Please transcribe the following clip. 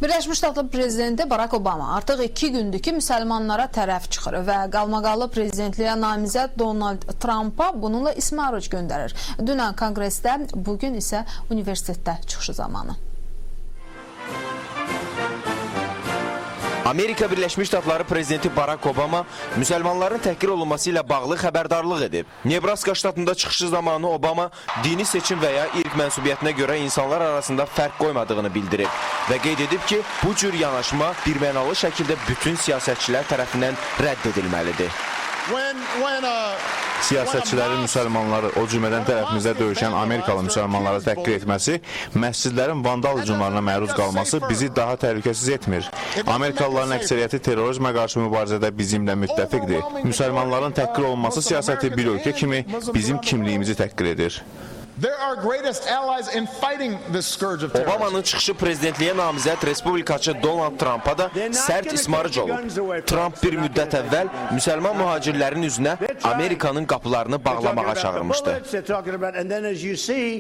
Birləşmiş Ştatlar prezidenti Barack Obama artıq 2 gündür ki, müsəlmanlara tərəf çıxır və qalmaqallı prezidentliyə namizəd Donald Trumpa bununla ismarıc göndərir. Dünən konqresdə, bugün isə universitetdə çıxışı zamanı. Amerika Birləşmiş Ştatları prezidenti Barack Obama müsəlmanların təhqir olunması ilə bağlı xəbərdarlıq edib. Nebraska ştatında çıxışı zamanı Obama dini seçim və ya irq mənsubiyyətinə görə insanlar arasında fərq qoymadığını bildirib və qeyd edib ki, bu cür yanaşma birmənalı şəkildə bütün siyasətçilər tərəfindən rədd edilməlidir. Siyasətçilərin müsəlmanları, o cümlədən tərəfimizdə döyüşən Amerikalı müsəlmanları təhqir etməsi, məscidlərin vandal hücumlarına məruz qalması bizi daha təhlükəsiz etmir. Amerikalıların əksəriyyəti terrorizmə qarşı mübarizədə bizimlə müttəfiqdir. Müsəlmanların təhqir olunması siyasəti bir ölkə kimi bizim kimliyimizi təhqir edir. They're our greatest allies in fighting this scourge of terrorism. Obamanın çıxışı prezidentliyə namizəd respublikaçı Donald Trumpa da sərt ismarıc olub. Trump bir müddət əvvəl müsəlman mühacirlərin üzünə Amerikanın qapılarını bağlamağa çağırmışdı. They're talking about, and then as you see,